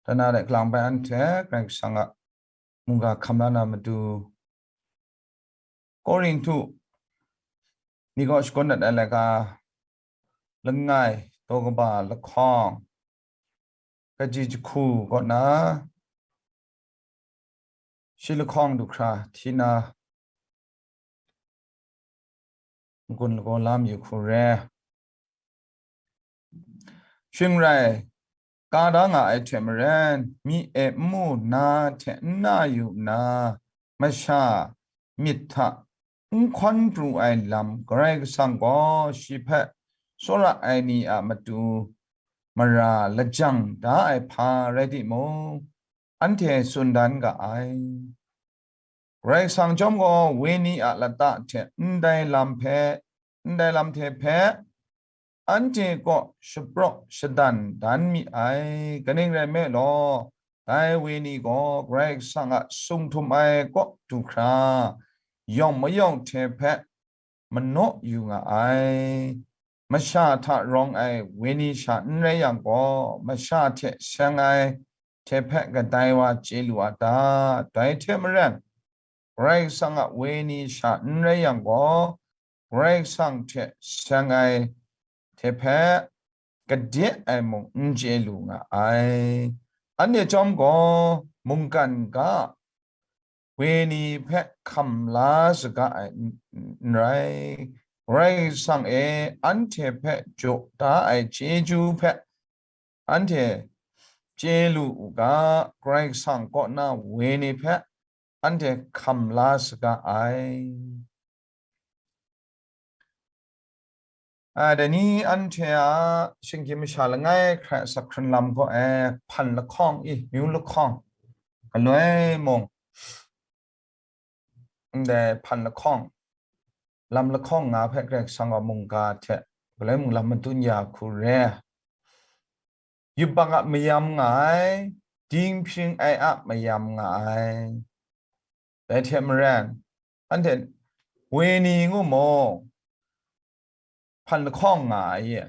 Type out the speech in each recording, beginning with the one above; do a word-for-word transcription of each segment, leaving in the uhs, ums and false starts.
Tana de kalang bai anhte Karai Kasang a mungga hkam la na matu, Korinhtu ni kaw shakawn dat ai laika, langai, daw kaba lahkawng, kaji jahku kaw na, shi lahkawng du hkra hti na, n-gun lagaw la mayu hku re. Shing rai, ka da nga ai hte maren, myi e n mu na hte n na yu nna, masha myit hta n hkawn pru ai lam, Karai Kasang gaw shi hpe tsawra ai ni a matu mara lajang da ai hpa rai timung, anhte tsun dan ga ai. Karai Kasang chyawm gaw, wenyi a lata hte ndai lam hpe, ndai lam hte hpe, anhte kaw shapraw shadan dan mi ai. Kaning rai nme law, dai wenyi gaw Karai Kasang a sung htum ai kaw du hkra, yawng mayawng hte hpe manaw yu nga ai. Masha hta rawng ai wenyi sha n rai yang gaw, masha hte seng ai hte hpe kadai wa chye lu a ta? Dai hte maren, Karai Kasang a wenyi sha n rai yang gaw, Karai Kasang hte seng ai hte hpe kade ai mung n chye lu nga ai. Anhte chyawm gaw, mungkan ga a wenyi hpe hkam la saga ai n, n rai. Karai Kasang e anhte hpe jaw da ai chyeju hpe anhte chye lu u ga, Karai Kasang kaw na wenyi hpe anhte hkam la saga ai. A, dai ni anhte a shinggyim masha langai hkrai a asak hkrun lam gaw e, hpan lahkawng i, myu lahkawng, galoi mung, ndai hpan lahkawng, lam lahkawng nga hpe Karai Kasang gaw mungga hte galoi mung lam madun ya hku re. Yubak a mayam nga ai, dinghpring ai a mayam nga ai. Dai hte maren, anhte wenyi ngu mung, hpan lahkawng nga ai e.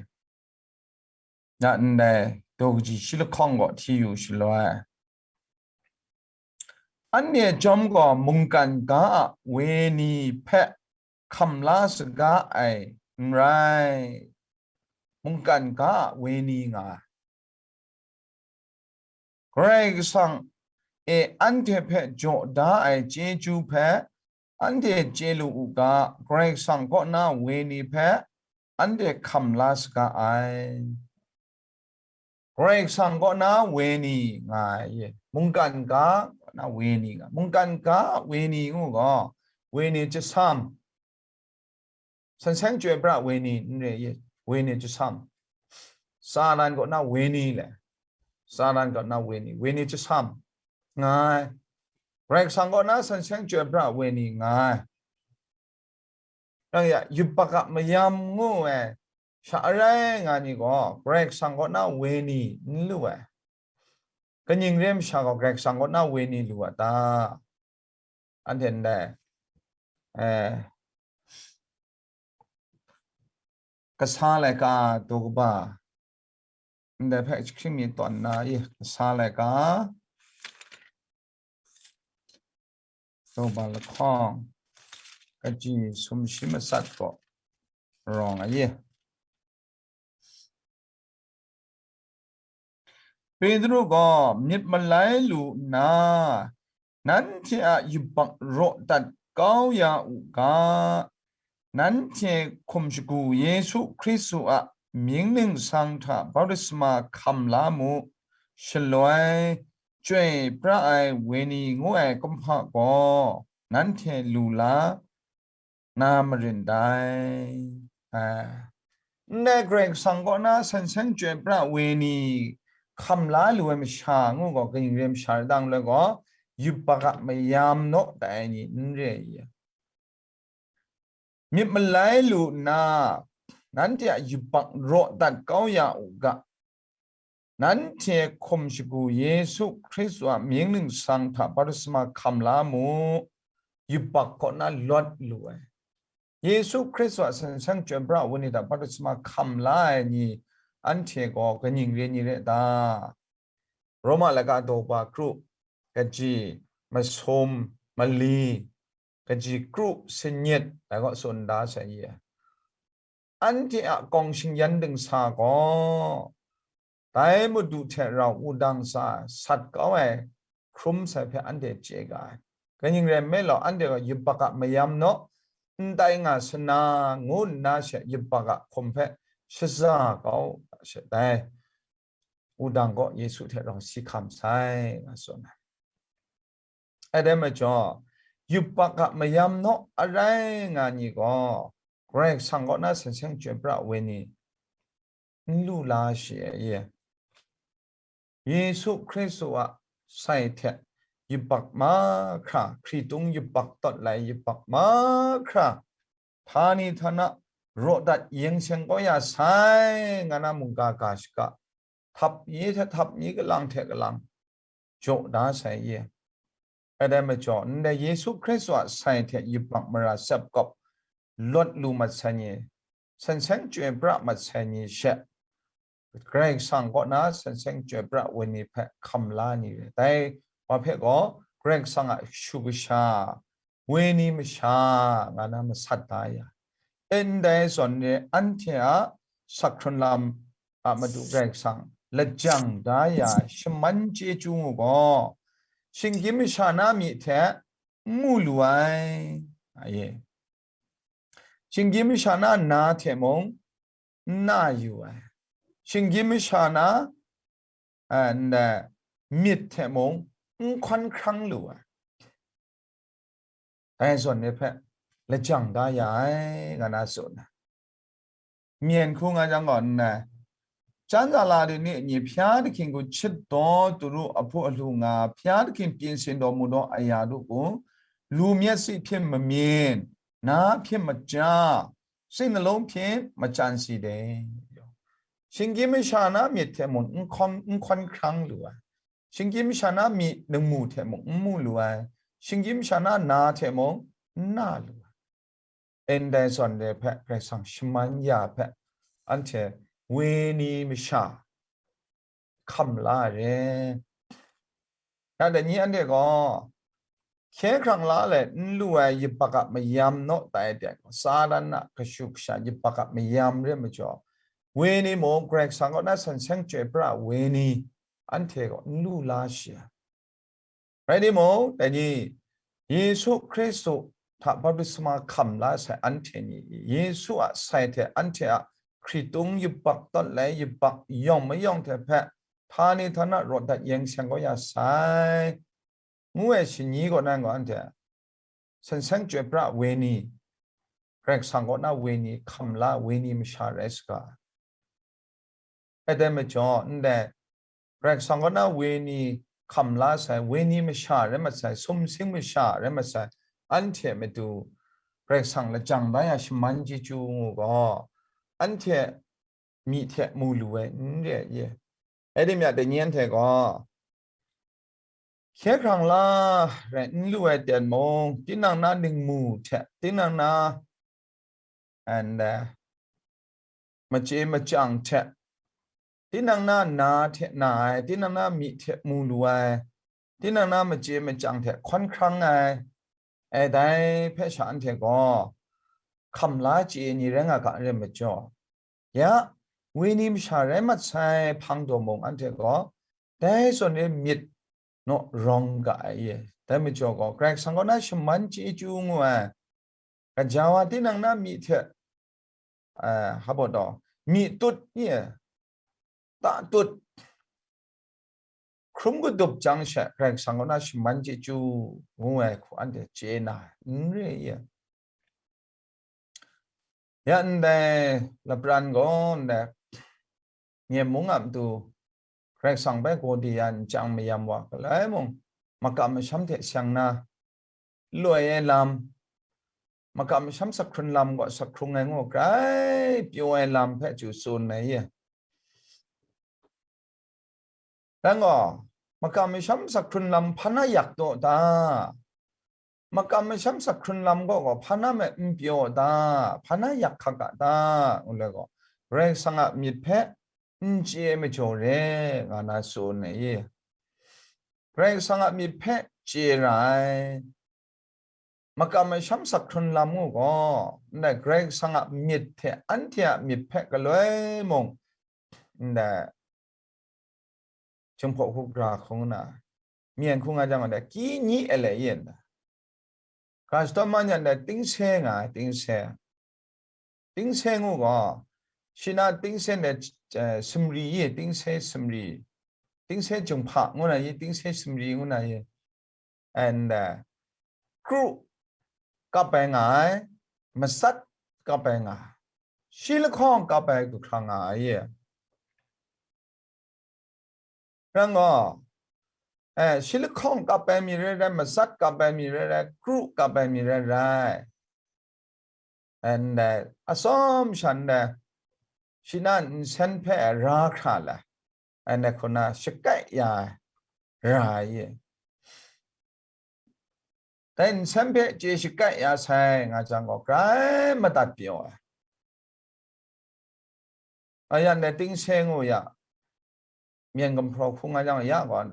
Na ndai daw kaji shi lahkawng gaw hti yu shaloi, anhte chyawm gaw mungkan ga a wenyi hpe hkam la saga ai n rai. Mungkan ga a wenyi nga ai. Karai Kasang e anhte hpe jaw da ai chyeju hpe anhte chye lu u ga, Karai Kasang kaw na wenyi hpe anhte hkam la saga ai. Karai Kasang kaw na wenyi nga ai, mungkan ga kaw na wenyi nga, mungkan ga wenyi ngu gaw, wenyi chyasam, san seng chyoi pra wenyi n re i, wenyi chyasam, Satan kaw na wenyi le, Satan kaw na wenyi, wenyi chyasam nga ai, Karai Kasang kaw na san seng chyoi pra wenyi nga ai. Nang ya, yubak a mayam ngu ai, sha arai nga ni gaw, Karai Kasang kaw na wenyi n lu ai. Kaning rai masha gaw Karai Kasang kaw na wenyi lu a ta? Anhte ndai, eh, Kasa laika daw kaba, ndai hpe jahkring mi tawn na i, Kasa laika daw kaba lahkawng, kaji sumshi matsat gaw rawng ai. Petru gaw myit malai lu nna, nanhte a yubak raw dat kau ya u ga, nanhte hkum shagu Yesu Hkristu a mying ningsang hta baptisma hkam la mu, shaloi chyoi pra ai wenyi ngu ai kumhpa gaw nanhte lu la na marin dai. Ai, ndai Karai Kasang kaw na san seng chyoi pra wenyi hkam la lu ai masha ngu gaw, kaning rai masha rai dang loi gaw, yubak a mayam naw tai ai ni n re ai. Myit malai lu nna, nanhte a yubak raw dat kau ya u ga, nanhte hkum shagu Yesu Hkristu a mying ningsang hta baptisma hkam la mu, yubak kaw na lawt lu ai. Yesu Hkristu a san seng chyoi pra wenyi hta baptisma hkam la ai ni, anhte gaw kaning re ni re ta? Roma laika daw ba kru, kaji masum mali, kaji kru sanit, dai gaw tsun da sai ye. Anhte a kawng shingyan dingsa gaw, dai Madu hte rau wudang sa sat kau ai hkrum sai hpe anhte chye ga ai. Kaning rai nme law, anhte gaw yubak a mayam naw, n tai nga sana, ngu nna she yubak a hkum hpe shaza kau she dai. Wudang gaw Yesu hte rau si hkam sai, nga tsun ai. Ai dai majaw, yubak a mayam naw arai nga ni gaw, Karai Kasang kaw na san seng chyoi pra ai wenyi n lu la shi ai ye. Yesu Hkristu a sai hte yubak mahkra, hkritung yubak tawt lai yubak mahkra, htani htana raw dat yeng seng kau ya sai, nga na mungga ga shiga, htap ni hte htap ni, kalang hte kalang jaw da sai ye. Ai dai majaw, ndai Yesu Hkristu a sai hte yubak mara tsep kawp lawt lu mat sai ni, san seng chyoi pra mat sai ni she, Karai Kasang kaw na san seng chyoi pra wenyi hpe hkam la ni re. Dai wa hpe gaw, Karai Kasang a shu kasha, wenyi masha, nga na masat da ya. E ndai zawn ni anhte a sak hkrun lam a Madu Karai Kasang lajang da ya shaman chyeju ngu gaw, shinggyim masha na myi hte n mu lu ai, a ye. Shinggyim masha na na hte mung n na yu ai. Shinggyim masha na, a, n-, myit hte mung n hkawn hkrang lu ai. Dai zawn ni hpe lajang da ya ai, nga na tsun ai. Myen hku nga jang gaw n ai. Chan zala de ni ni hpya dahkying gu chyit daw turu ahpu ahlu nga, hpya dahkying pyin sin daw mu daw aya du gu, lu myet si hpyin mamyin, na hpyin maja, sinalawng hpyin machyan si de. Shinggyim masha na myit hte mung n hkawn, n hkawn hkrang lu ai. Shinggyim masha na myi ningmu hte mung n mu lu ai, shinggyim masha na na hte mung n na lu ai. Ndai zawn re hpe Karai Kasang shaman ya hpe anhte wenyi masha hkam la ai re. Ya dai ni anhte gaw, hkye hkrang la let n lu ai yubak a mayam naw tai de, Satan a kashu kasha yubak a mayam re majaw, wenyi mung Karai Kasang kaw na san seng chyoi pra ai wenyi anhte gaw n lu la shi ai. Rai timung, dai ni, Yesu Hkristu hta baptisma hkam la sai anhte ni, Yesu a sai hte anhte a hkritung yubak tawt lai yubak yawng mayawng hte hpe, htani htana raw dat yeng seng kau ya sai, ngu ai shani kaw nan gaw anhte, san seng chyoi pra wenyi, Karai Kasang kaw na wenyi, hkam la wenyi masha rai saga. Ai dai majaw, ndai Karai Kasang kaw na wenyi hkam la sai, wenyi masha rai mat sai, sumsing masha rai mat sai, anhte matu Karai Kasang lajang da ya shaman chyeju ngu gaw, anhte myi hte mu lu ai n re ai ye. Rai timung, dai ni anhte gaw, hkye hkrang la rai n lu ai ten mung, tinang na ningmu hte, tinang na, and, uh, machye machyang hte, tinang na na hte na ai, tinang na myi hte mu lu ai, tinang na machye machyang hte hkawn hkrang ai, ai dai hpe sha anhte gaw hkam la chye ni rai nga ga, n rai majaw, ya, wenyi masha rai mat sai hpang taw mung, anhte gaw dai zawn e myit naw rawng ga ai ye. Dai majaw gaw, Karai Kasang kaw na shaman chyeju ngu ai, gaja wa tinang na myi hte, eh, hpa baw taw, myi tut ni e, ta tut, hkrum kadup jang she, Karai Kasang kaw na shaman chyeju ngu ai hku anhte chye na ai, n re ai ye. Ya ndai lapran gaw ndai, Myen mung a matu, Karai Kasang bai gaw di ya nchyang mayam wa galai mung, makam masham hte seng na, loi ai lam, makam masham sak hkrun lam gaw sak hkrung ai ngu, grai pyaw ai lam hpe chyu tsun ai ye. Dan gaw, makam masham sak hkrun lam hpa na yak taw ta? Makam masham sak hkrun lam gaw, gaw hpa na me n pyaw ta? Hpa na yak hkak a ta? Ngu le gaw, Karai Kasang a myit hpe n chye ai majaw re, nga na tsun ai ye. Karai Kasang a myit hpe chye ra ai. Makam masham sak hkrun lam ngu gaw, ndai Karai Kasang a myit hte anhte a myit hpe galoi mung, ndai Jinghpaw hku gra hkung na, myen hku nga jang, ndai kyi nyi e le yin. Ga shadawn man yan ndai tingse nga ai, tingse. Tingse ngu gaw, shi na tingse ndai, eh, sumri yi, tingse sumri, tingse jinghpa ngu na yi, tingse sumri ngu na yi. And, uh, kru kap ai nga ai, masat kap ai nga ai, shi lahkawng kap ai gahkrang nga ai. Rang gaw, eh, shi lahkawng kap ai mi rai rai, masat kap ai mi rai rai, kru kap ai mi rai rai. And, uh, atsawm shan de, shi na nsen hpe ra hkra la, and, uh, hku na shakai ya ra ai. Dai nsen hpe chye shakai ya sai nga jang gaw, grai madat pyaw ai. Ayan dai tingse ngu ya, myen gumhpraw hku nga jang ya gaw,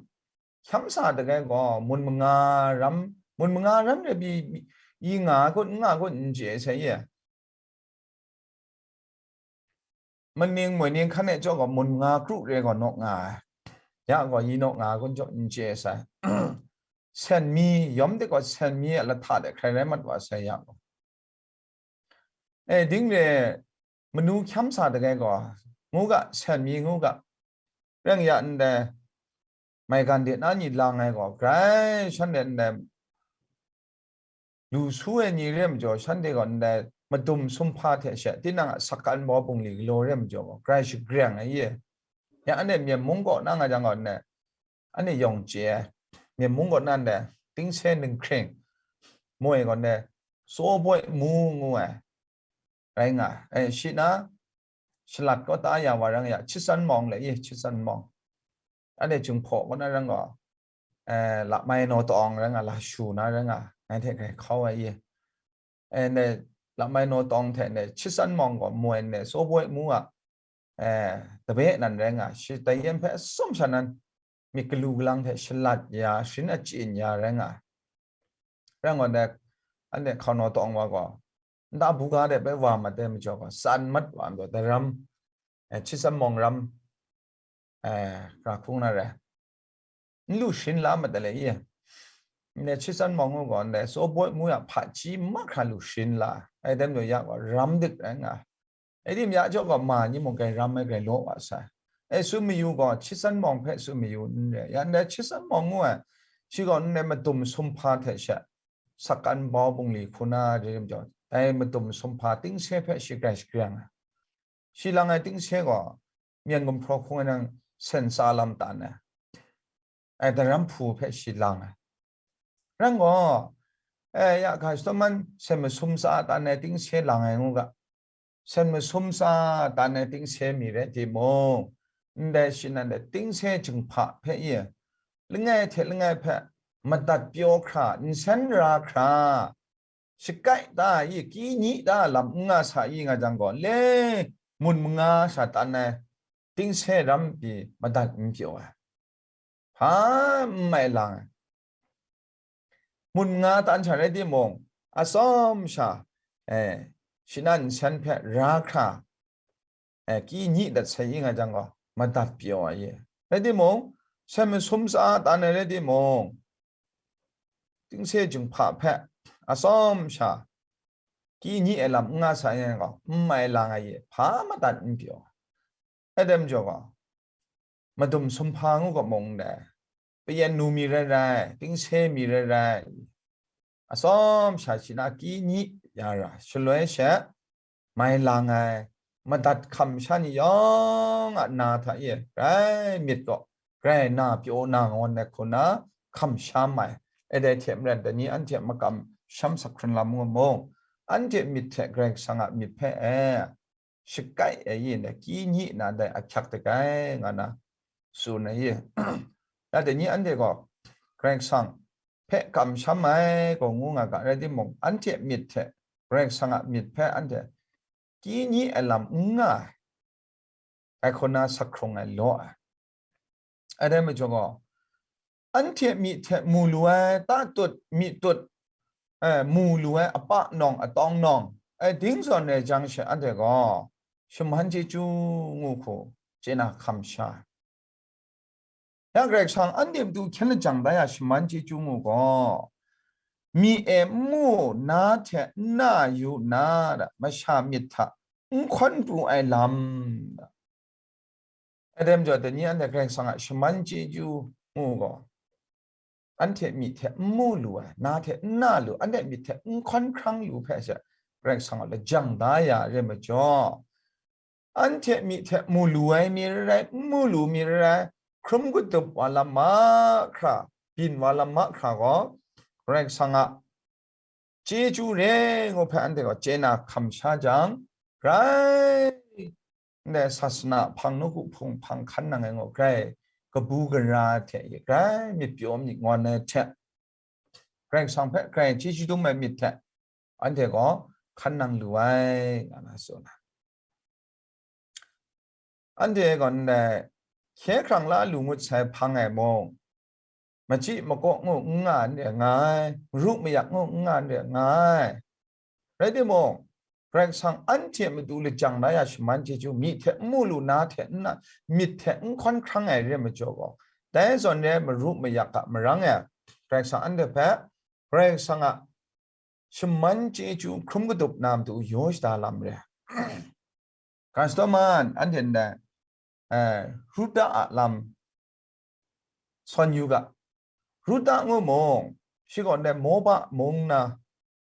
hkyam sa dagai gaw, mun manga ram, mun manga ram de bi, bi, yi nga ai kun, n nga ai kun, n chye sai ye. Maning moi ning hkan e jaw gaw, mun manga kru re gaw, naw nga ai. Ya gaw, yi naw nga ai kun jaw, n chye sai. Sen mi, yawm de gaw, sen mi a lahta de hkrai rai mat wa sai ya gaw. E, ding re, manu hkyam sa dagai gaw, ngu ga, sen mi ngu ga, reng ya ndai, maigan de na ni lang ai gaw, grai shan de ndai, lu su ai ni re majaw, shanhte gaw ndai madum sumhpa hte she, tinang a sakan baw bungli galaw re majaw gaw, grai shagreng ai ye. Ya anhte Myen mung kaw na nga jang gaw, ndai, anhte yawng chye ai, Myen mung kaw na ndai, tingse ninghkring, moi gaw ndai, Tsaw Boi Mu ngu ai, rai nga ai. E, shi na, shalat kaw ta ya wa rang ya, Chitsan Mawng le ye, Chitsan Mawng. Anhte Jinghpaw kaw na rang gaw, eh, Lamai Naw Tawng rang nga, Lashu na rang nga, ngai hte grai hkau ai ye. Eh, ndai Lamai Naw Tawng hte ndai Chitsan Mawng gaw moi ndai Tsaw Boi Mu a, eh, tabe nan rai nga, shi tai yan hpe atsawm sha nan, myit galu galang hte shalat ya, sharin achyin ya rai nga. Rai ngut ai, anhte hkau naw tawng wa gaw, nta buga de bai wa mat ai majaw gaw, tsan mat wa ai majaw, daram, eh, Chitsan Mawng ram, eh, hkra hkung na rai. N lu sharin la mat ai le i. Ndai Chitsan Mawng ngu gaw, ndai Tsaw Boi Mu a hpaji mahkra lu sharin la ai. Dai majaw ya gaw, ram dik rai nga ai. E, dim ya jaw gaw, ma ni mung grai ram ai, grai law wa sai. E, tsun mayu gaw, Chitsan Mawng hpe tsun mayu n re. Ya ndai Chitsan Mawng ngu ai, shi gaw ndai madum sumhpa hte she, sakan bau bungli hku na rim jaw, dai madum sumhpa tingse hpe shi grai shagreng ai. Shi lang ai tingse gaw, Myen gumhpraw hkung e nang sen tsa lam tan ai. Ai, daram hpu hpe shi lang ai. Rai gaw, e, ya hka shadawn man sen masum tsa tan ai tingse lang ai ngu ga. Sen masum tsa tan ai tingse mi rai timung, ndai shi nan de tingse jinghpa hpe i, langai hte langai hpe madat pyaw hkra, nsen ra hkra, shakai ta i, kyi nyi ta lam n nga sa i nga jang gaw, le mun manga sha tan ai tingse ram pyi madat n pyaw ai. Hpa n mai lang ai. Mun manga tan sha rai timung, atsawm sha, eh, shi nan nsen hpe ra hkra, eh, kyi nyi dat sai i nga jang gaw, madat pyaw ai. Rai timung, sen masum tsa tan ai rai timung, tingse jinghpa hpe atsawm sha, kyi nyi ai lam n nga sa yang gaw, n mai lang ai, hpa madat n pyaw. Adam jaw gaw, madum sumhpa ngu ga mung dai, payan nu mi rai rai, tingse mi rai rai, atsawm sha shi na kyi nyi ya ra, shaloi she, mai lang ai, madat hkam sha ni yawng a na hta e, grai myit gaw, grai na pyaw na ngawn ai hku na hkam sha mai. E dai hte maren, dai ni anhte makam sham sak hkrun lam ngu mung, anhte myit hte Karai Kasang a myit hpe e, shakai ai yin ai, kyi nyi na dai ahkyak dagai nga na tsun ai ye. Ya dai ni anhte gaw Karai Kasang hpe kamsham ai gaw ngu nga ga rai timung, anhte myit hte Karai Kasang a myit hpe anhte kyi nyi ai lam n nga ai, ai hku na sak hkrung ai law ai. Ai dai majaw gaw, anhte myi hte mu lu ai, tatut, myi tut, eh, mu lu ai apa nawng, atawng nawng, eh, ding zawn rai jang she, anhte gaw shaman chyeju ngu hku chye na hkam sha. Ya Karai Kasang anhte matu hkyen lajang da ya shaman chyeju ngu gaw, myi e n mu, na hte n na yu nna, masha myit hta n hkawn pru ai lam. Adam jaw dai ni anhte Karai Kasang a shaman chyeju ngu gaw, anhte myi hte n mu lu ai, na hte n na lu, anhte myit hte n hkawn hkrang lu hpe she, Karai Kasang a lajang da ya re majaw, anhte myi hte mu lu ai mi rai rai, n mu lu mi rai rai, hkrum katup wa lam mahkra, byin wa lam mahkra gaw, Karai Kasang a chyeju re ngu hpe anhte gaw chye na hkam sha jang, grai ndai sasana hpang, nawku hpung hpang hkan nang ai ngu, grai kabu gara hte grai myit pyaw myit ngawn ai hte, Karai Kasang hpe grai chyeju dum ai myit hte anhte gaw hkan nang lu ai, nga na tsun ai. Anhte gaw ndai hkye hkrang la lu ngut sai hpang e mung, machyi makaw ngu n nga n re nga ai, maru mayak ngu n nga n re nga ai. Rai timung, Karai Kasang anhte matu lajang la ya shaman chyeju, myi hte n mu lu, na hte n na, myit hte n hkawn hkrang ai re majaw gaw, dai zawn re maru mayak a marang e, Karai Kasang anhte hpe, Karai Kasang a shaman chyeju hkrum katup na matu yaw shada lam re. Ga shadaw man, anhte ndai, eh, Ruta a lam sawn yu ga. Ruta ngu mung, shi gaw ndai Moba mung na,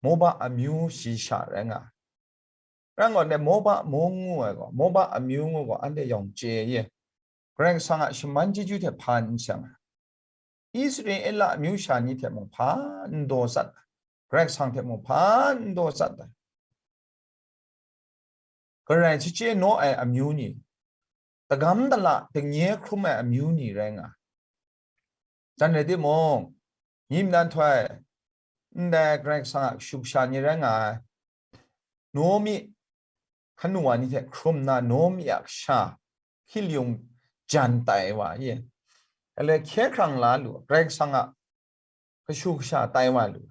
Moba amyu shayi sha rai nga ai. Rai gaw, ndai Moba mung ngu ai gaw, Moba amyu ngu gaw, anhte yawng chye ye. Karai Kasang a shaman chyeju hte hpa n seng ai. Israela amyu sha ni hte mung hpa n daw tsat ai. Karai Kasang hte mung hpa n daw tsat ai. Karai shachye naw ai amyu ni, dagam dala dingnye hkrum ai amyu ni rai nga ai. Jan rai timung, myit madan htoi, ndai Karai Kasang a kashu kasha ni rai nga ai, Naomi hkanu wa ni hte hkrum nna, Naomi a kasha hkying jan tai wa ye. Alai hkye hkrang la lu, Karai Kasang a kashu kasha tai wa lu.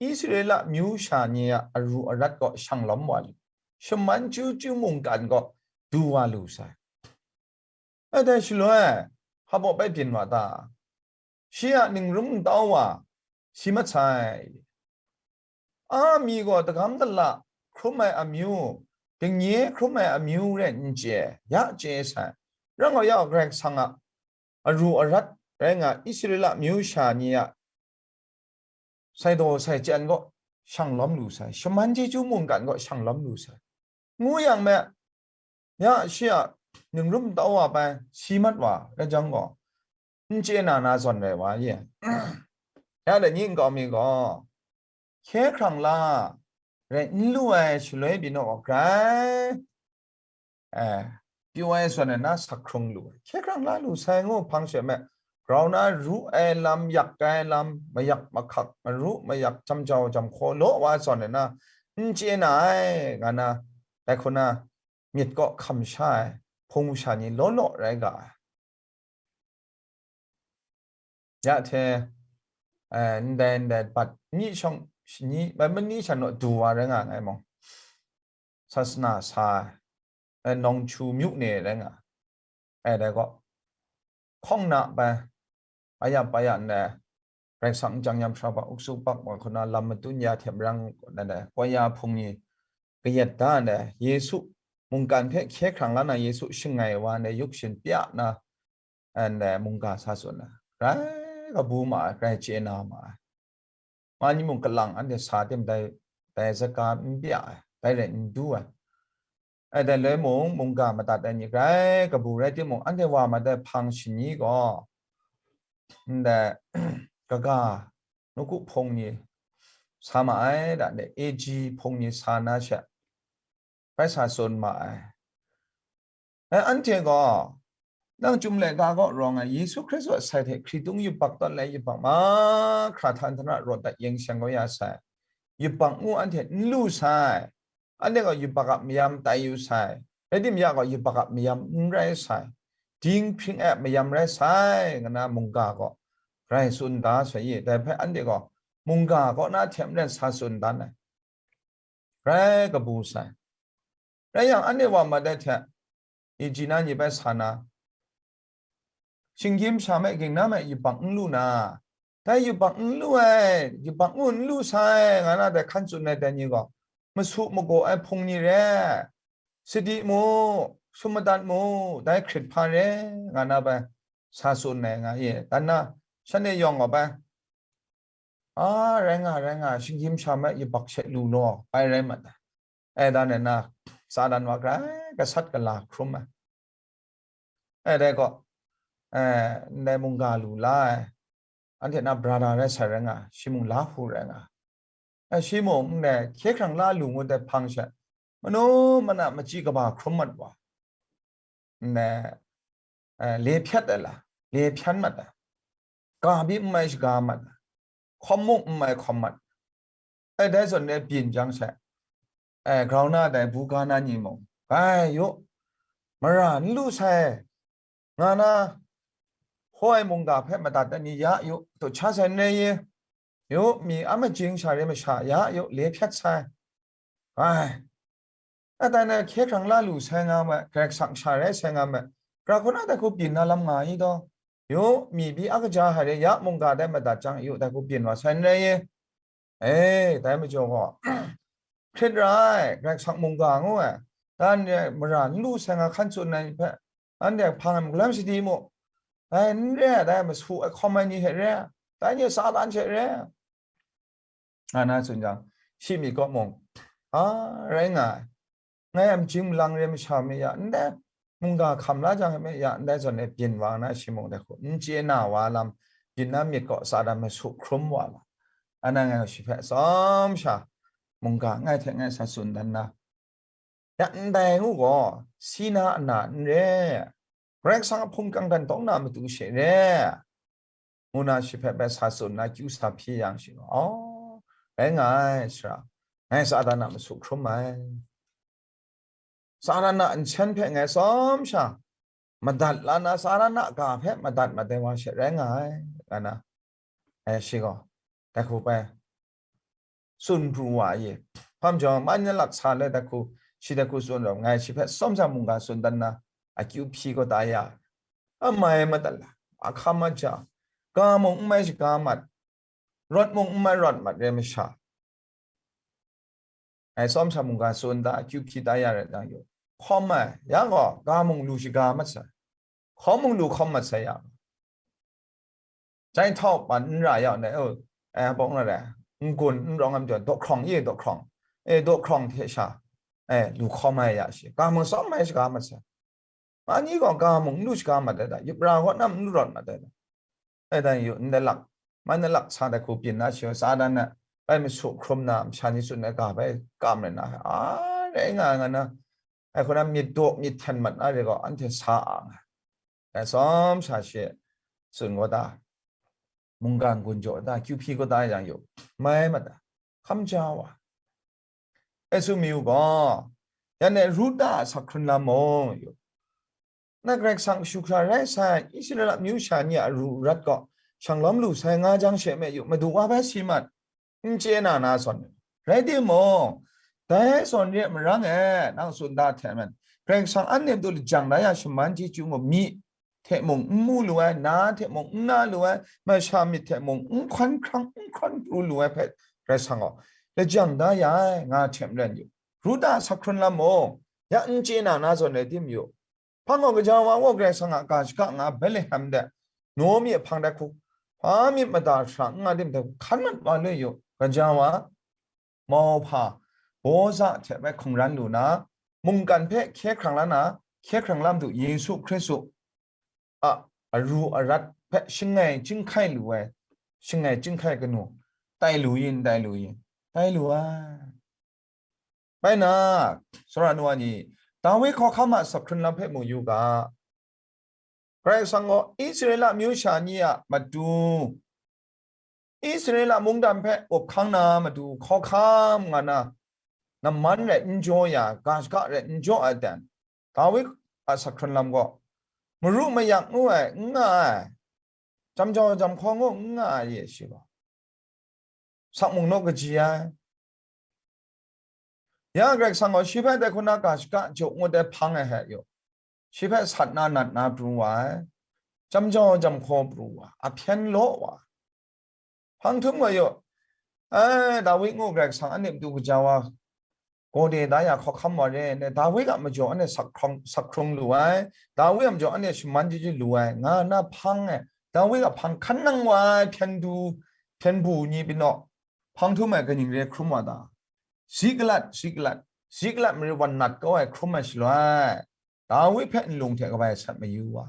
Israela myu sha ni a aru arat gaw shang lawm wa lu. Shaman chyeju mungkan gaw du wa lu sai. Rai dai shaloi, hpa baw bai byin wa ta? Shi a ningrum ntau wa si mat sai. A mi gaw dagam dala hkrum ai amyu, dingnye hkrum ai amyu rai n chye, ya chye sai. Rai gaw ya Karai Kasang a aru arat rai nga Israela myu sha ni a sai daw sai chyan gaw shang lawm lu sai, shaman chyeju mungkan gaw shang lawm lu sai. Ngu yang me, ya shi a ningrum ntau wa bai si mat wa rai jang gaw, n chye na na zawn rai wa ye. Ya dai ni nkau mi gaw, hkye hkrang la rai n lu ai shaloi pyi naw grai, eh, pyaw ai zawn ai na sak hkrung lu ai. Hkye hkrang la lu sai ngu hpang she me, grau na ru ai lam, yak ai lam, mayak mahkak, maru mayak, jam jau jam hkaw law wa zawn ai na, n chye na ai, nga na, dai hku na, myit kaw hkam sha ai hpung sha ni law law rai ga ai. Ya hte, eh, ndai ndai bat ni shawng shani, bai mani sha naw du wa rai nga ai mung, sasana sa ai, eh, nawng chu myu ne rai nga ai, dai gaw, hkawng na bai, aya paya ndai, Karai Kasang nchyang yam sara ba uksu pak wa hku na lam matun ya hte marang, ndai, ndai, kawya hpung ni kayat da ndai, Yesu mungkan hpe hkye hkrang la na, Yesu shangai wa ndai, yuk shin pya na, ndai, mungga sa tsun na, grai kabu ma ai, grai chye na ma ai. Ma ni mung kalang anhte sa tim dai, dai zaka n bya ai, dai rai n du ai. Ai dai loi mung, mungga madat ai ni grai kabu rai timung, anhte wa mat ai hpang shani gaw, ndai, kaga, nawku hpung ni sa ma ai, da, ndai, A G hpung ni sa na she, bai sa tsun ma ai. Ai, anhte gaw, nang Chyum laika kaw rawng ai Yesu Hkristu a sai hte hkritung yubak tawn lai yubak mahkra hta nhtana rawt dat yeng seng kau ya sai. Yubak ngu anhte n lu sai. Anhte gaw yubak a mayam tai yu sai. Rai timung ya gaw yubak a mayam n rai sai. Dinghpring ai mayam rai sai, nga na mungga gaw rai tsun da sai i, dai hpe anhte gaw mungga kaw na hte maren sa tsun dan ai. Rai kabu sai. Rai yang, anhte wa mat ai hte, iji na ni bai sa na, shinggyim sha me, ging na me yubak n lu na, dai yubak n lu ai, yubak ngu n lu sai, nga na dai hkan tsun ai dai ni gaw, masu magaw ai hpung ni re, sadi mu, sum madat mu, dai hkrit hpa re, nga na bai sa tsun ai nga ye. Dan na, shanhte yawng gaw bai, a, rai nga, rai nga, shinggyim sha me yubak she lu law, bai rai mat ai. E, dan e na, Satan wa grai gasat gala hkrum ai. E, dai gaw, e, ndai mungga lu la ai, anhte na brada rai sai rai nga, shi mung lahu rai nga. E, shi mung ndai hkye hkrang la lu ngut ai hpang sha, manu mana machyi kaba hkrum mat wa. Ndai, e, le hpyat ai la, le hpyan mat ai. Ga byi n mai shaga mat ai. Hkawm mung n mai hkawm mat. E, dai zawn e byin jang she, e, grau na dai buga na ni mung, bai yu, mara n lu sai, nga na, hoi mungga hpe madat ai ni ya yu, tu cha sai n rai i, yu, mi a majing sha re masha ya yu, le hpyat sai, bai, a, dai na hkye hkrang la lu sai nga ma, Karai Kasang sha rai sai nga ma, gra hku na dai hku byin na lam nga i daw, yu, mi bi a kaja hare ya mungga dai madat jang yu, dai hku byin wa sai n rai i. E, dai majaw gaw, hkrit ra ai, Karai Kasang mungga ngu ai, dan re mara n lu sai nga hkan tsun ai hpe, anhte hpang ai magam sadi mu, dai n re ai, dai masu ai hkawm ai ni hte re ai, dai ni Satan hte re ai, nga na tsun jang, shi myit kaw mung, a, rai nga ai. Ngai a majing malang re masha me ya, ndai mungga hkam la jang me ya, ndai zawn e byin wa na shi mung dai hku, n chye na wa lam, byin na myit kaw Satan masu hkrum wa la. Ana ngai shi hpe tsawm sha, mungga ngai hte ngai sa tsun dan na, ya ndai ngu gaw, si na ana n re, Karai Kasang a hpung kangdan tawng na matu she re, ngu na shi hpe bai sa tsun na kyu sa hpyi yang shi gaw, aw, rai nga ai, sara, ngai Satan a masu hkrum ai. Satan a nsen hpe ngai tsawm sha, madat la na, Satan a ga hpe madat mat ai wa she rai nga ai, nga na, e, shi gaw, dai hku bai tsun pru wa ai. Hpam jawng, man na lak sa le dai hku, shi dai hku tsun rawng, ngai shi hpe tsawm sha mungga tsun dan na, akyu hpyi kau ta ya, amai madat la, ahkam aja, ga mung n mai shaga mat, rawt mung n mai rawt mat re masha, ngai tsawm sha mungga tsun da, akyu hpyi ta ya rai jang yu, hkawm ai, ya gaw, ga mung lu shaga mat sai, hkawm mung lu hkawm mat sai ya, jai htau pan n ra ya ndai, o, e, bawng na rai, n-gun n rawng ai majaw, daw hkrawng e, daw hkrawng, e, daw hkrawng hte sha, e, lu hkawm ai ya shi, ga mung tsawm ai shaga mat sai. Ma ni gaw ga mung n lu shaga mat ai da, yup ra gaw nam n lu rawt mat ai da. E, dan yu, ndai lak, man na lak sa dai hku byin na shi, Satan na bai masu hkrum na, masha ni tsun ai ga bai kam rai na, a, rai nga nga na, ai hku na myit daw myit hten mat na re gaw, anhte sa a nga. Dai tsawm sha shi tsun gaw da, mungga n-gun jaw da, kyu hpyi gaw da yang yu, mai mat da, hkam ja wa. Esu mi u gaw, yan e Ruta a sak hkrun lam mung yu, na Karai Kasang kashu hkra rai sai, Israela amyu sha ni a ru rat gaw shang lawm lu sai nga jang she me yu, Madu wa bai si mat, n chye na na zawn, rai timung, dai zawn re ai marang e, nang tsun da hte maren, Karai Kasang anhte matu lajang la ya shaman chyeju mung, myi hte mung n mu lu ai, na hte mung n na lu ai, masha myit hte mung n hkawn hkrang, n hkawn pru lu ai hpe Karai Kasang gaw lajang da ya ai, nga hte maren yu. Ruta a sak hkrun lam mung, ya n chye na na zawn rai tim yu. Hpang gaw gaja wa gaw Karai Kasang a ga shaka nga Betlehem de, Naomi a hpang dai hku, hpa myit mada hkra n nga tim dai hku hkan mat wa lu yu. Gaja wa, mauhpa, Boaza hte bai hkungran lu na, mungkan hpe hkye hkrang la na, hkye hkrang la Madu Yesu Hkristu a aru arat hpe shangai chyinghkai lu ai, shangai chyinghkai kanu, tai lu yin, tai lu yin, tai lu ai. Bai na, Sara nu wa ni, Dawi hkawhkam a sak hkrun lam hpe mu yu ga, Karai Kasang gaw Israela amyu sha ni a matu, Israela mungdan hpe up hkang na matu hkawhkam nga na, namman rai n jaw ya, ga shaka rai n jaw ai ten, Dawi a sak hkrun lam gaw, maru mayak ngu ai, n nga ai, Jam jau jam hkaw ngu n nga ai ye shi gaw. Sak mung naw kaji ai. Ya Karai Kasang gaw shi hpe dai hku na ga shaka jaw ngut ai hpang ai hpe yaw, shi hpe sat na nat na pru wa ai, jam jau jam hkaw pru wa, a hpyen law wa. Hpang htum gaw yaw, ai, Dawi ngu Karai Kasang anhte matu kaja wa, gawde da ya hkawhkam wa re, ne, Dawi a majaw anhte sak hkrung, sak hkrung lu ai, Dawi a majaw anhte shaman chyeju lu ai, nga na hpang e, Dawi a hpang hkan nang wa ai hpyen du, hpyen bu ni pyi naw, hpang htum ai kaning re hkrum wa ta? Ziklat, Ziklat, Ziklat mare wan nat kau ai hkrum ai shaloi, Dawi hpe nlung hte kabai sat mayu wa.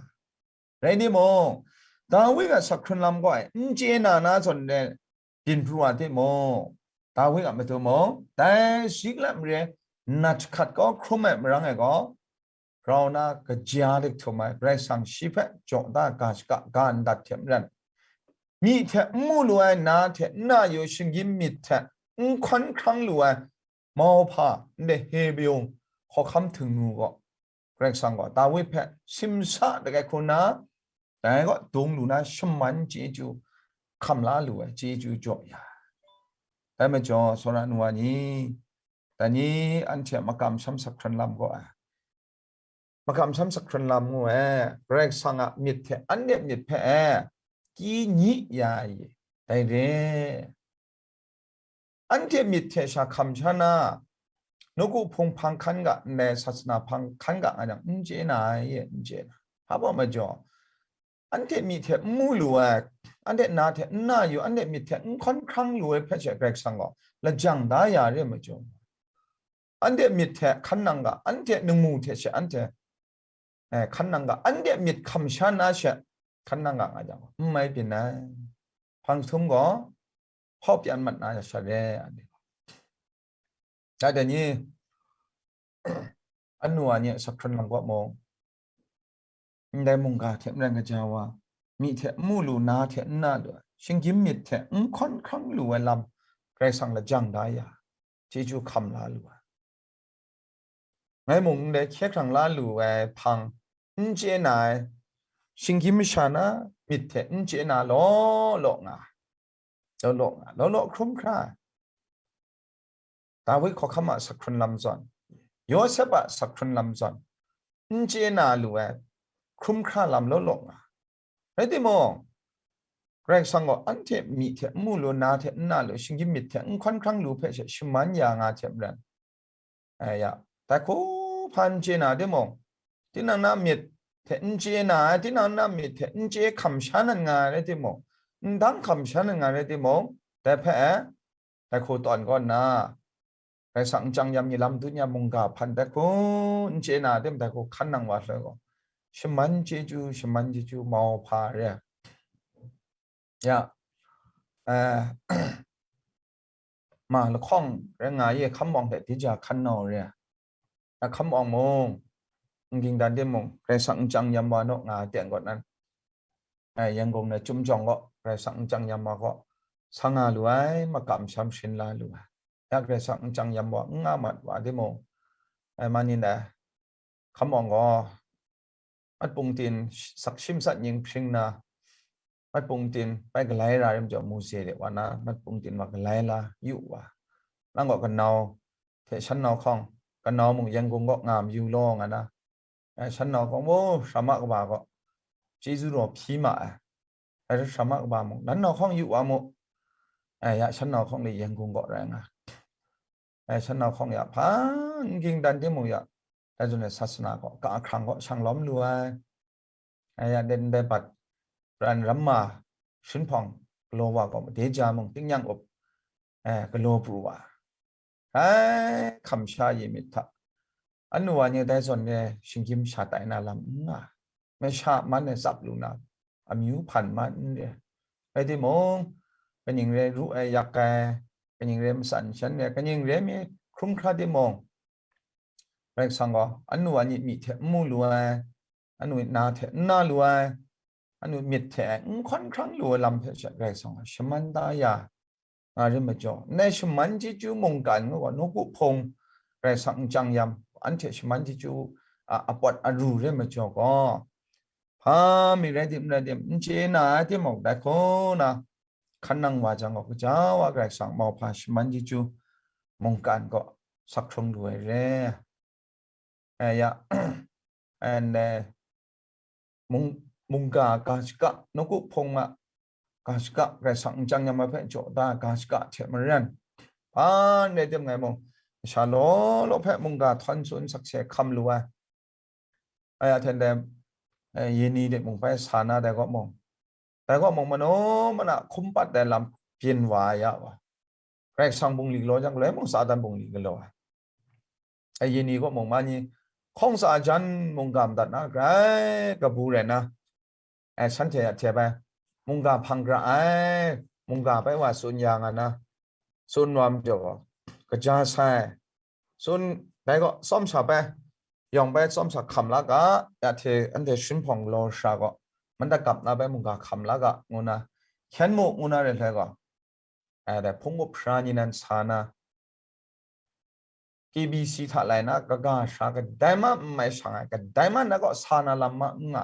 Rai timung, Dawi a sak hkrun lam gaw n chye na na zawn de byin pru wa timung, Dawi a matu mung, dai Ziklat mare nat hkat kau hkrum ai marang e gaw, grau na kaja dik htum ai Karai Kasang shi hpe jaw da ga shaka ga ndat hte maren, myi hte n mu lu ai, na hte n na yu, shinggyim myit hte n hkawn hkrang lu ai mauhpa, ndai Hebyung hkawhkam htingnu gaw, Karai Kasang gaw Dawi hpe simsa dagai hku na, dai gaw dung lu na shaman chyeju hkam la lu ai chyeju jaw ya. Dai majaw, sawra nu wa ni, dai ni anhte makam sham sak hkran lam gaw ai. Makam sham sak hkran lam ngu ai, Karai Kasang a myit hte anhte myit hpe e, kyi nyi ya ai, dai re. Anhte myit hte sha hkam sha na, nawku hpung hpang hkan ga ndai, sasana hpang hkan ga nga jang, n chye na ai, n chye na. Hpa baw majaw, anhte myi hte n mu lu ai, anhte na hte n na yu, anhte myit hte n hkawn hkrang lu ai hpe she Karai Kasang gaw lajang da ya re majaw, anhte myit hte hkan nang ga, anhte ningmu hte she anhte, eh, hkan nang ga, anhte myit hkam sha na she hkan nang ga nga jang, n mai byin ai. Hpang htum gaw, hpaw pyan mat na sha re, anhte gaw. Dai ni, anu wa ni a sak hkran lam gaw mung, ndai mungga hte maren kaja wa, myi hte n mu lu, na hte n na lu ai, shinggyim myit hte n hkawn hkrang lu ai lam, Karai Kasang lajang da ya, chyeju hkam la lu ai. Ngai mung ndai hkye hkrang la lu ai hpang n chye na ai, shinggyim masha na myit hte n chye na law law nga ai, law law nga, law law hkrum hkra ai. Dawi hkawhkam a sak hkrun lam zawn, Yawsep a sak hkrun lam zawn, n chye na lu ai hkrum hkra lam law law nga. Rai timung, Karai Kasang gaw anhte myi hte n mu lu, na hte n na lu, shinggyim myit hte n hkawn hkrang lu hpe she shaman ya nga hte maren, ai ya, dai hku hpan chye na timung, tinang na myit hte n chye na ai, tinang na myit hte n chye hkam sha nan nga ai rai timung, n dang hkam sha nan nga ai rai timung, dai hpe dai hku tawn kaw nna, Karai Kasang nchyang yam ni lam dun ya mungga hpan dai hku n chye na tim dai hku hkan nang wa shaloi gaw, shaman chyeju, shaman chyeju mau hpa re. Ya, eh, ma lahkawng rai nga ye, hkam awng hte dija hkan nau re. Na hkam awng mung, n ging dan timung, Karai Kasang nchyang yam wa naw nga ai ten kaw nan, eh, Yangon na Chyum jawng gaw, Karai Kasang nchyang yam wa gaw, sa nga lu ai, makam sham shin la lu ai. Ya Karai Kasang nchyang yam wa n nga mat wa timung, eh, man yin dai, hkam awng gaw, mat pungtin sak shim sat nying hpring na, mat pungtin bai galai ra rim jaw, Mose de wa na, mat pungtin wa galai la yu wa. Nang gaw kanau hte shan nau hkawng, kanau mung Yangon gaw nga mayu law nga na, eh, shan nau hkawng, wo, sara ma kaba gaw chyeju raw hpyi ma ai. Ai sara ma kaba mung, nan nau hkawng yu wa mu. Ai ya, shan nau hkawng ni Yangon gaw rai nga. Ai shan nau hkawng ya, hpa n ging dan timung ya, dai zawn ai sasana gaw, ka hkrang gaw shang lawm lu ai. Ai ya, den dai bat, pran ramma, shinhpawng galaw wa gaw, made ja mung, tingnyang up, eh, galaw pru wa. Ai, hkam sha yi myit hta, anu wa ni dai zawn e shinggyim sha tai na lam n nga, masha man e tsap lu na, amyu hpan ma n re. Rai timung, kaning re ru ai yak ai, kaning re matsan shan ai, kaning re mi hkrum hkra timung, Karai Kasang gaw, anu ani myi hte n mu lu ai, anu na hte n na lu ai, anu myit hte n hkawn hkrang lu ai lam hpe she Karai Kasang gaw shaman da ya nga rim majaw, ndai shaman chyeju mungkan ngu gaw, nawku hpung Karai Kasang nchyang yam, anhte shaman chyeju a, apawt aru rim majaw gaw, hpa mi rai tim, rai tim, n chye na ai timung, dai hku na hkan nang wa jang gaw, gaja wa Karai Kasang mauhpa shaman chyeju mungkan gaw sak hkrung lu ai re. Eh, ya, and, eh, mung-, mungga ga shaga, nawku hpung a ga shaga, Karai Kasang nchyang yam ai hpe jaw da ga shaga hte maren, hpa n rai tim ngai mung, masha law law hpe mungga htawn tsun sakse hkam lu ai. Aya hten dai, eh, Yeni de mung bai sa na dai gaw mung, dai gaw mung manu mana hkum pat ai lam byin wa ya wa. Karai Kasang bungli galaw jang, galoi mung Satan bungli galaw ai. Ai Yeni gaw mung ma ni, hkawng sa jan mungga madat na, grai kabu rai na, ai, shanhte a hte bai, mungga hpang gara ai, mungga bai wa tsun ya nga na, tsun wa majaw gaw, kaja sai, tsun, dai gaw tsawm sha bai, yawng bai tsawm sha hkam la ga, ya hte anhte shinhpawng galaw sara gaw, mandat gap na bai mungga hkam la ga, ngu na, hkyen mu, ngu na re hlai gaw, ai, dai hpung up hpra ni nan sa na, K B C hta lai na, kaga sara kadai ma n mai shang ai, kadai ma na gaw sa na lam ma n nga,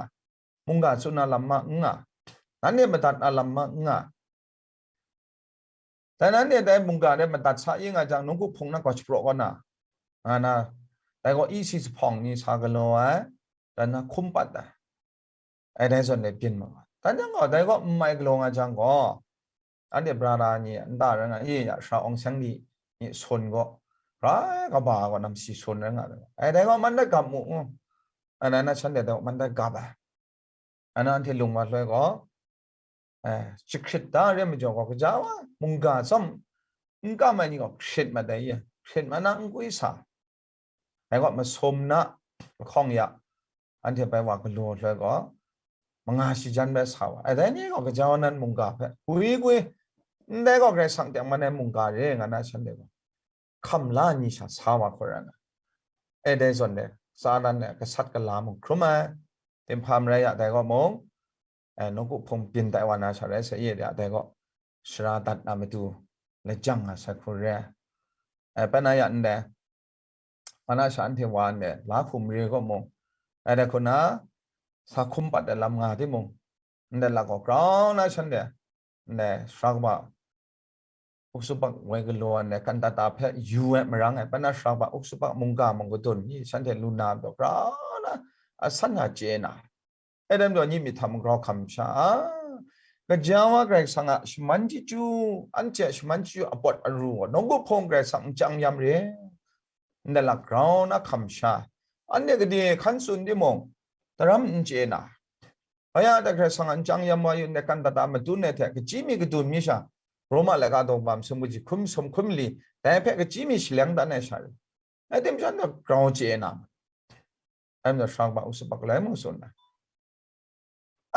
mungga tsun na lam ma n nga, nanhte madat na lam ma n nga. Dai nanhte dai mungga de madat sa ing a jang, nawku hpung na gaw shapraw kaw na, nga na, dai gaw E C C hpawng ni sa galaw ai, dan na hkum pat ai. Ai dai zawn de byin ma ai. Dan jang gaw, dai gaw n mai galaw nga jang gaw, anhte brara ni nta rai nga, i ya, sara awng seng di ni sun gaw, grai kaba gaw namsi sun rai nga ai. Ai dai gaw mandat gap mu, ngu. Ana na shanhte dai gaw mandat gap ai. Ana anhte lung wa hloi gaw, eh, jahkrit da re majaw gaw, gaja wa, mungga tsawm n kam ai ni gaw hkrit mat ai, hkrit mat na n kwi sa. Dai gaw masum na lahkawng ya, anhte bai wa galaw hloi gaw, manga shi jan bai sa wa. Ai dai ni gaw gaja wa nan mungga hpe gwi gwi, ndai gaw Karai Kasang teng man ai mungga re nga na shanhte gaw, hkam la ni sha sa wa hkawt rai nga. Ai dai zawn de, Satan e gasat gala mung hkrum ai, tinghpa marai ya dai gaw mung, eh, nawku hpung byin tai wa na sha rai sa, i de a dai gaw, sara dat na matu lajang nga sai hku re ai. Eh, pai na ya ndai, mana sha anhte wa ndai, la hkum re gaw mung, ai dai hku na, sa hkum pat ai lam nga timung, ndai lak gaw grau na shanhte, ndai sara kaba uksupak woi galaw ai, kantata hpe yu ai marang e, pana sara kaba uksupak mungga mung kadun ni shanhte lu na majaw, grau na asan hta chye na, e dan majaw, nyi myit hta magrau hkam sha, a, gaja wa Karai Kasang a shaman chyeju, anhte a shaman chyeju a pawt aru gaw, nawku hpung Karai Kasang nchyang yam re, ndai lak grau na hkam sha, anhte gade hkan tsun timung, daram n chye na, Aya, dai Karai Kasang a nchyang yam wa yu ndai kantata matun ai hte, kachyi mi kadun mi sha, Roma laika daw kaba masum kaji hkum sum hkum li, dai hpe kachyi mi shaleng dan ai sha rai. Ai tim shan gaw grau chye na, ai majaw sara kaba uksupak lai mung tsun ai.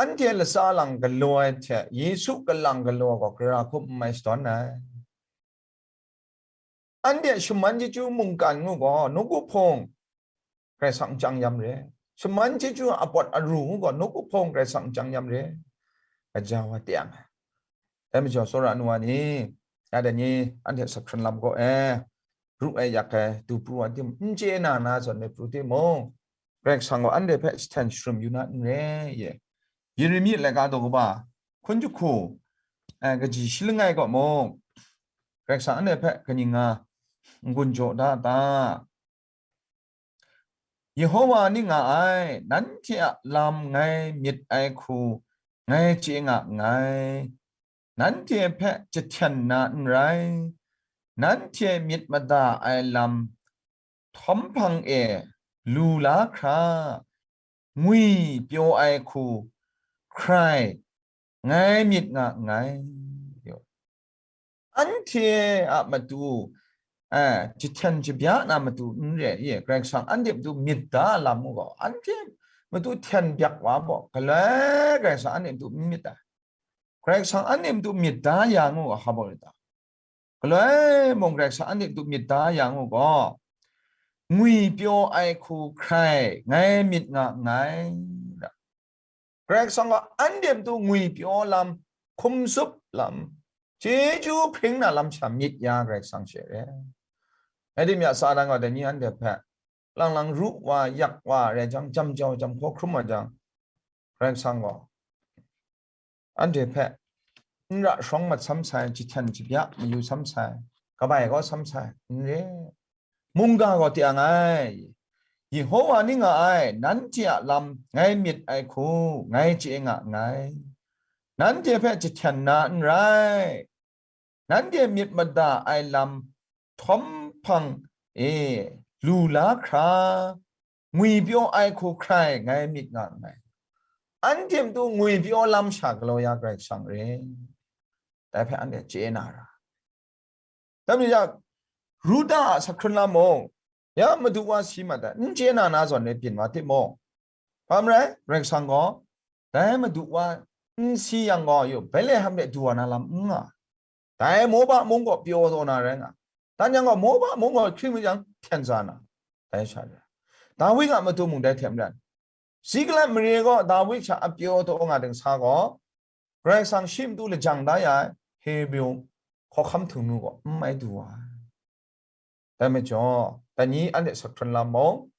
Anhte latsa lang galaw ai hte, Yesu kalang galaw gaw gara hkum n mai shadawn ai. Anhte shaman chyeju mungkan ngu gaw, nawku hpung Karai Kasang nchyang yam re. Shaman chyeju a pawt aru ngu gaw, nawku hpung Karai Kasang nchyang yam re. Gaja wa teng ai. Dai majaw, tsawra nu wa ni, ya dai ni, anhte a hkran lam gaw e, ru ai yak ai, du pru ai tim, n chye na na zawn myit pru timung, Karai Kasang gaw anhte hpe jahten sharum yu na n re ye. Yeremi laika daw kaba, hkun jahku, eh, kaji shi langai gaw mung, Karai Kasang anhte hpe kaning nga n-gun jaw da ta? Yehowa ning nga ai, nanhte a lam ngai myit ai hku ngai chye nga nngai. Nanhte hpe jahten na n rai, nanhte myit mada ai lam htawm hpang e lu la hkra, ngwi pyaw ai hku hkrai ngai myit nga nngai. Anhte a matu, eh, jahten jabya na matu n re, ye, Karai Kasang anhte matu myit da lam u gaw, anhte matu hten byak wa baw, galoi Karai Kasang anhte matu n myit ai. Karai Kasang anhte matu myit da ya ngu ga, hpa baw lit ta? Galoi mung Karai Kasang anhte matu myit da ya ngu gaw, ngwi pyaw ai hku hkrai ngai myit nga nngai. Karai Kasang gaw anhte matu ngwi pyaw lam, hkum tsup lam, chyeju hpring na lam sha myit ya Karai Kasang she re. Rai timung, Satan gaw dai ni anhte hpe lang lang ru wa, yak wa rai jang, jam jau jam hkaw hkrum wa jang, Karai Kasang gaw anhte hpe n ra shawng mat sam sai, jahten jabya mayu sam sai, kabai kau sam sai, n re. Mungga gaw teng ai, Yehowa ni nga ai, nanhte a lam ngai myit ai hku ngai chye nga nngai. Nanhte hpe jahten na n rai. Nanhte myit mada ai lam htawm hpang e lu la hkra, ngwipyaw ai hku hkrai ngai myit nga nngai. Anhte matu ngwipyaw lam sha galaw ya Karai Kasang re. Dai hpe anhte chye na ra. Dai majaw, Ruta a sa hkrun lam mung, ya Madu wa si mat ai, n chye na na zawn e byin wa timung, hpa marai, Karai Kasang gaw dai Madu wa n si yang gaw, yu, Betlehem de du wa na lam n nga. Dai Moba mung gaw pyaw taw na rai nga. Dan yang gaw, Moba mung gaw hkring mi jang hpyen sa na, dai sha re. Dawi a matu mung dai hte maren, Ziklag mare gaw Dawi sha a pyaw taw nga ding sa gaw, Karai Kasang shi matu lajang da ya ai Hebriu hkawhkam htingnu gaw n mai du wa ai. Dai majaw, dai ni anhte sa hkrun lam mung,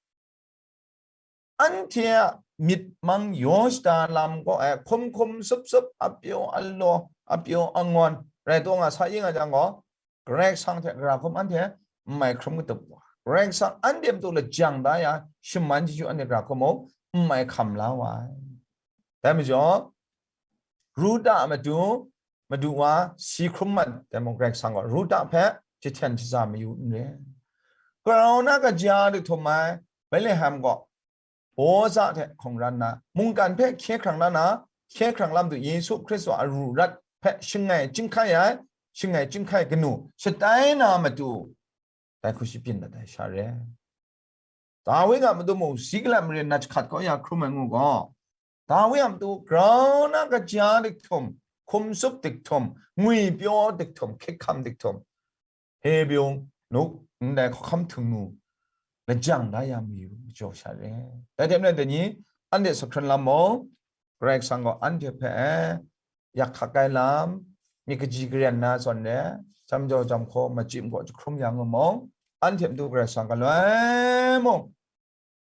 anhte a myit mang yaw shada lam gaw ai hkum hkum sup sup, a pyaw a law, a pyaw a ngawn rai taw nga sa yin nga jang gaw, Karai Kasang hte gara hkum anhte n mai hkrum katup wa, Karai Kasang anhte matu lajang da ya shaman chyeju anhte gara hkum mung n mai hkam la wa ai. Dai majaw, Ruta a matu, Madu wa si hkrum mat ai mung, Karai Kasang gaw Ruta hpe jahten shaza mayu n re. Grau na kaja dihtum ai Betlehem gaw Boaza hte hkungran na, mungkan hpe hkye hkrang la na, hkye hkrang lam du Yesu Hkristu a ru rat hpe shangai chyinghkai ai, shangai chyinghkai kanu shatai na matu, dai hku shabyin dat ai sha re. Dawi a matu mung, Ziklag mare nat jahkat kau ya hkrum ai ngu gaw, Dawi a matu grau na kaja dihtum, hkum sup dihtum, ngwipyaw dihtum, hkrikhkam dihtum, Hebriu nuk ndai hkawhkam htingnu lajang la ya mayu majaw sha re. Dai hte maren dai ni anhte sa hkrun lam mung, Karai Kasang gaw anhte hpe yak hkak ai lam, myit kaji karen na zawn re, jam jau jam hkaw, machyi makaw jahkrum ya nga mung, anhte matu Karai Kasang galoi mung,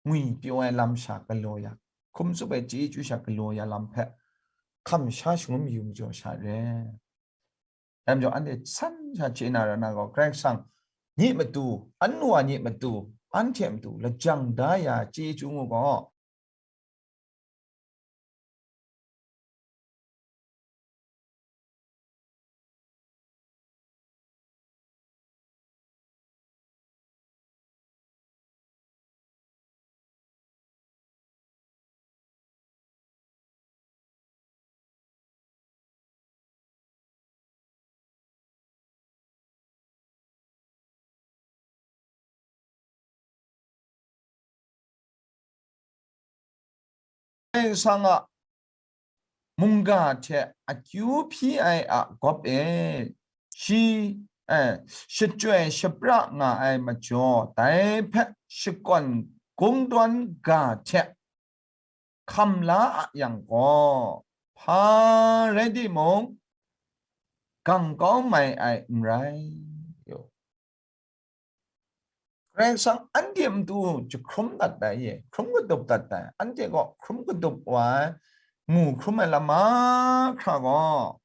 ngwipyaw ai lam sha galaw ya, hkum sup ai chyeju sha galaw ya lam hpe hkam sha shangun mayu majaw sha re. Dai majaw, anhte san sha chye na ra na gaw, Karai Kasang ni matu, anu wa ni matu, anhte matu lajang da ya chyeju ngu gaw, Karai Kasang a mungga hte akyu hpyi ai a gawp e, shi, eh, shachyoi shapra nga ai majaw, dai hpe shakawn gungdawn ga hte hkam la a yang gaw, hpa rai timung, gang kau mai ai n rai. Yo. Karai Kasang anhte matu jahkrum dat ai, ye, hkrum katup dat ai, anhte gaw hkrum katup wa ai, mu hkrum ai lam mahkra gaw,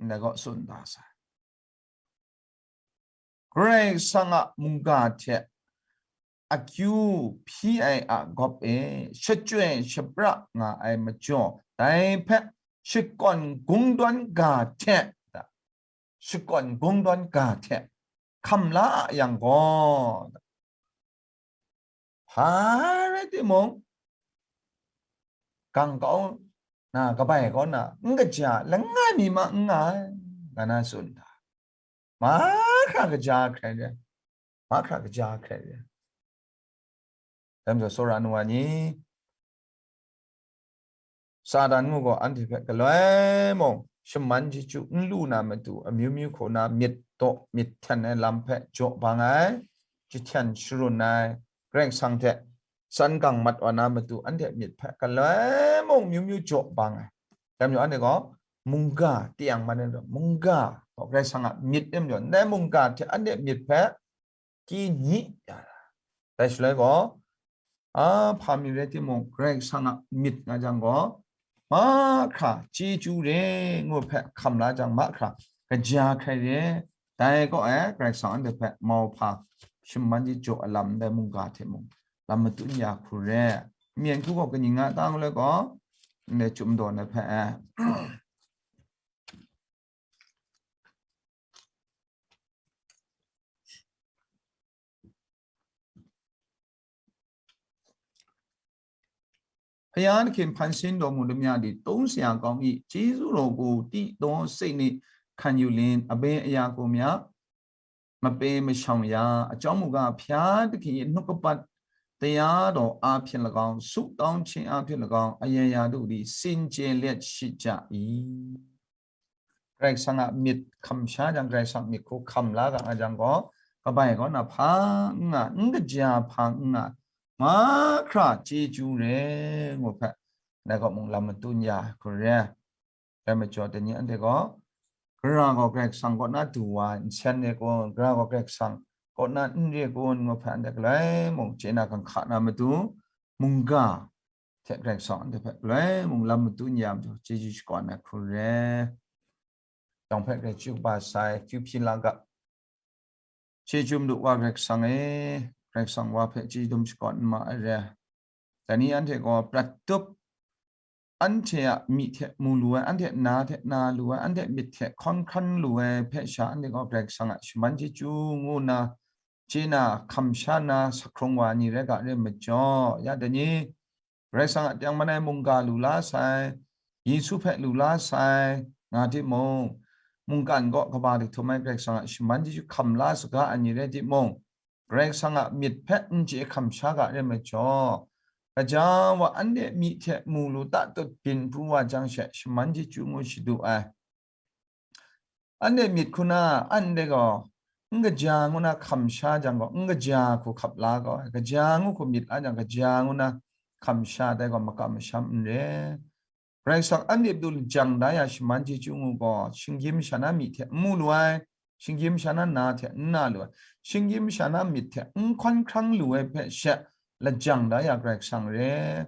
ndai gaw tsun da sai. Karai Kasang a mungga hte akyu hpyi ai a gawp e, shachyoi shapra nga ai majaw, dai hpe shakawn gungdawn ga hte, shakawn gungdawn ga hte hkam la a yang gaw, hpa rai timung, gang kau na, kabai kau na, n kaja, langai mi ma n nga ai, nga na tsun da. Mahkra kaja hkrai re ai, mahkra kaja hkrai re ai. Dai majaw, tsawra nu wa ni, Satan ngu gaw anhte hpe galoi mung shaman chyeju n lu na matu, amyu myu hku na myit daw myit hten ai lam hpe jaw bang ai, jahten sharun ai, Karai Kasang hte san gang mat wa na matu, anhte myit hpe galoi mung myu myu jaw bang ai. Dai majaw, anhte gaw mungga teng man ai, mungga gaw Karai Kasang a myit rai majaw, ndai mungga hte anhte myit hpe kyi ni ya ra. Dai shaloi gaw, a, hpa mi rai timung, Karai Kasang a myit nga jang gaw, mahkra chyeju re ngu hpe hkam la jang, mahkra kaja hkrai re. Dai kaw e, Karai Kasang anhte hpe mauhpa shingman chyeju a lam ndai mungga hte mung lam matun ya hku re. Myen hku gaw kaning nga ta ngu le gaw, ndai Chyum daw na hpe e. Hpayan hkin hpan sin daw mu lamya di, tong saya kau i, chyeju raw ku, ti daw se ni, hkan yu lin, abe aya ku mya, mape mashawng ya, a chyawm u ga, hpayan hkin i nuk kapat taya daw a hpyen lagau, sutawng hte a hpyen lagau, aya ya du di, sin chye let shit ja i. Karai Kasang a myit hkam sha jang, Karai Kasang myit hku hkam la ga nga jang gaw, kabai kaw na hpa n nga, n kaja hpa n nga, mahkra chyeju re ngu hpe, dai gaw mung lam matun ya hku re. Dai majaw, dai ni anhte gaw, gara gaw Karai Kasang kaw na du wa ai nsen re kun, gara gaw Karai Kasang kaw na n re kun ngu hpe, anhte galoi mung chye na, hkang hka na matu, mungga hte Karai Kasang anhte hpe galoi mung lam matun ya majaw, chyeju shakawn ai hku re. Yawng hpe grai chyu kaba sai, kyu hpyi la ga. Chyeju Madu Wa Karai Kasang e, Karai Kasang Wa hpe chyeju dum shakawn n ma ai re. Dai ni anhte gaw prat tup, anhte a myi hte mu lu ai, anhte na hte na lu ai, anhte myit hte hkawn hkran lu ai hpe sha, anhte gaw Karai Kasang a shingman chyeju ngu nna, chye na, hkam sha na, sakhkrung wa ni rai ga re majaw, ya dai ni, Karai Kasang a tengman ai mungga lu la sai, Yesu hpe lu la sai, nga timung, mungkan kaw kaba dihtum ai Karai Kasang a shingman chyeju hkam la saga ai ni rai timung, Karai Kasang a myit hpe n chye hkam sha ga re majaw, gaja wa anhte myi hte mu lu tatut byin pru wa jang she, shingman chyeju ngu shadu ai. Anhte myit hku na, anhte gaw n kaja ngu na hkam sha jang gaw, n kaja hku hkap la gaw ai, kaja ngu hku myit la jang, kaja ngu na hkam sha, dai gaw makam masham n re. Karai Kasang anhte matu lajang da ya shingman chyeju ngu gaw, shinggyim masha na myi hte n mu lu ai, shinggyim masha na na hte n na lu ai, shinggyim masha na myit hte n hkawn hkrang lu ai hpe she lajang da ya Karai Kasang re.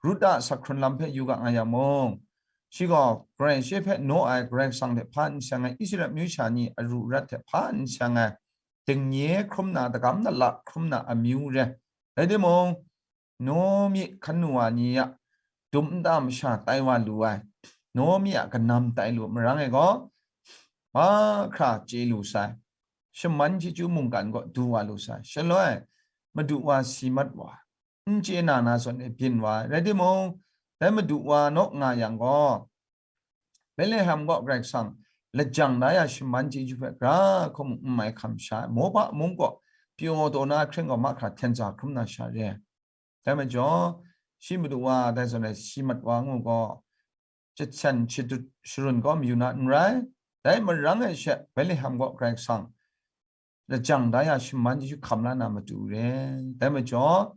Rut a sakhkrun lam hpe yu ga nga yang mung, shi gaw Karai she hpe naw ai Karai Kasang hte hpa n seng ai, Israel amyu sha ni aru arat hte hpa n seng ai, dingnye hkrum na, dagam dala hkrum na amyu re. Rai timung, Naomi hkan nu wa ni a dum nta masha tai wa lu ai, Naomi a kanam tai lu marang e gaw, mahkra chye lu sai, shingman chyeju mungkan kaw du wa lu sai, shaloi madu wa si mat wa, n chye na na zawn e byin wa ai. Rai timung, dai madu wa naw nga yang gaw, Betlehem kaw Karai Kasang lajang da ya shingman chyeju hpe gra hkawm n mai hkam sha ai, Moba mung kaw pyaw taw na ahkring gaw mahkra hten za hkrum na sha re ai. Dai majaw, shi madu wa dai zawn e si mat wa ngu gaw, jahten shadut sharun kaw mayu na n rai. Dai marang e she Betlehem kaw Karai Kasang lajang da ya shingman chyeju hkam la na matu re. Dai majaw,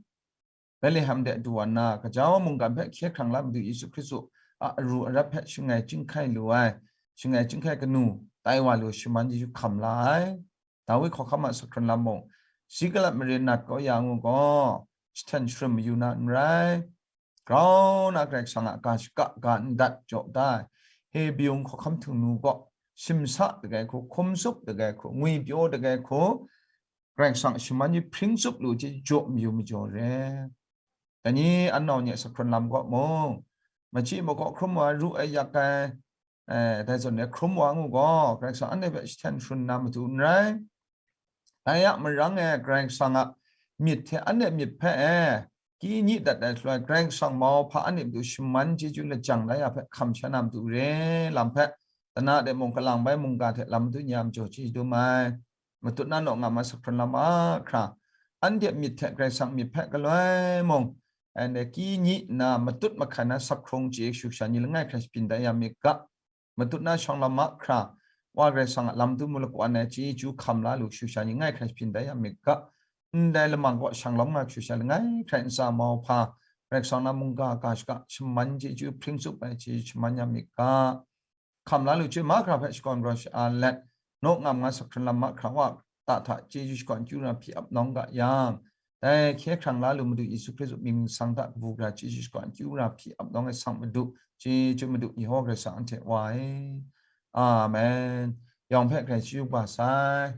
Betlehem de du wa nna, gaja wa mungkan hpe hkye hkrang la Madu Yesu Hkristu a aru arat hpe shangai chyinghkai lu ai, shangai chyinghkai kanu tai wa lu shingman chyeju hkam la ai. Dawi hkawhkam a sakhkrun lam mung, Ziklag mare nat kaw ya ngu gaw, jahten sharum mayu na n rai. Grau na Karai Kasang a ga shaka ga ndat jaw da ai, Hebyung hkawhkam htingnu gaw, simsa dagai hku, hkum tsup dagai hku, ngwipyaw dagai hku, Karai Kasang a shingman ni hpring tsup lu chye jaw mayu majaw re. Dai ni an nau ni a sakhkrun lam kaw mung, machyi makaw hkrum wa ru ai yak ai, eh, dai zawn e hkrum wa ngu gaw, Karai Kasang anhte hpe jahten sharun na matu n rai. Dai a marang e Karai Kasang a myit hte anhte myit hpe e, kyi nyi dat ai shaloi, Karai Kasang mauhpa anhte matu shingman chyeju lajang da ya hpe hkam sha na matu re lam hpe, tana de mung kalang bai mungga hte lam matu nya majaw chyeju dum ai. Matut na naw nga ma sakhkrun lam mahkra, anhte myit hte Karai Kasang myit hpe galoi mung, anhte kyi nyi nna matut mahkai na sakhkrung chye kashu sha ni langai hkrai shabyin da ya myit ga. Matut na shawng lam mahkra, Wa Karai Kasang a lam dum mu lakwan ai chyeju hkam la lu kashu sha ni langai hkrai shabyin da ya myit ga. Ndai lamang kaw shang lawm nga kashu sha langai hkrai ntsa mauhpa, Karai Kasang na mungga ga shaka shingman chyeju hpring tsup ai chyeju shingman ya myit ga. Hkam la lu chye mahkra hpe shakawn grau sha-a let, naw ngam nga sakhkrun lam mahkra wa ta hta chyeju shakawn kyu na hpyi ap nawng ga yang, Dai hkye hkrang la lu Madu Yesu Hkristu mying ningsang hta kabu gara chyeju shakawn akyu mara hpyi ap nawng ai sang Madu, chyeju Madu Yehowa Karai Kasang anhte Wa e. Amen. Yawng hpe Karai chyeju kaba sai.